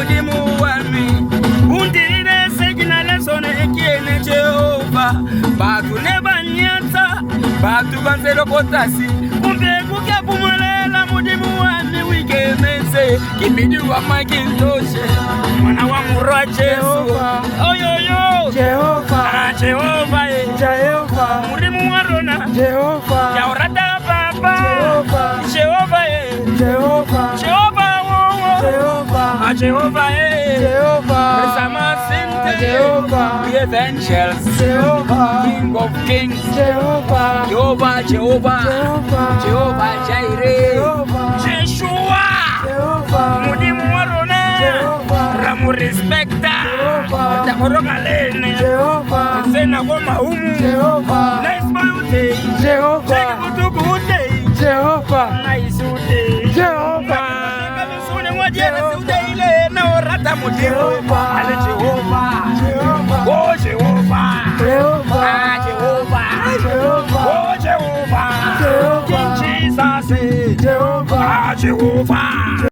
Modimo wa me. O ntirile se ke na le sone ke ene Jehova. Batho ne ba nnyatsa, batho ba ntse le ko tlase. Gompieno ke a phomolela Modimo wa me o ikemetse. Ke bidiwa Macintosh, ngwana wa morwa Jesu. Oyoyo. Jehova. Ah, Jehova eh. Jehova. Modimo wa rona. Jehova. Ke a o rata papa. Jehova. Jehova eh. Jehova. Jehova wo wo. Jehova. Ah, Jehova eh. Jehova. Re sama sente. Jehova. We angels. Jehova. King of kings. Jehova. Jehova, Jehova. Jehova. Jehova Jireh. Jehova. Jeshua. Jehova. Modimo wa rona. Jehova. Ra mo respecta. Jehova. Re tla goroga le ene. Jehova. Re tsena ko mahumu. Jehova. Nice boy o teng. Jehova. Jake Botuku o teng. Jehova. Nice o teng. Jehova. Jehova. Ale Jehova. Jehova. Oh Jehova. Jehova. Ah Jehova. Jehova. Oh Jehova. Jehova. King Jesus. Jehova. Ah Jehova.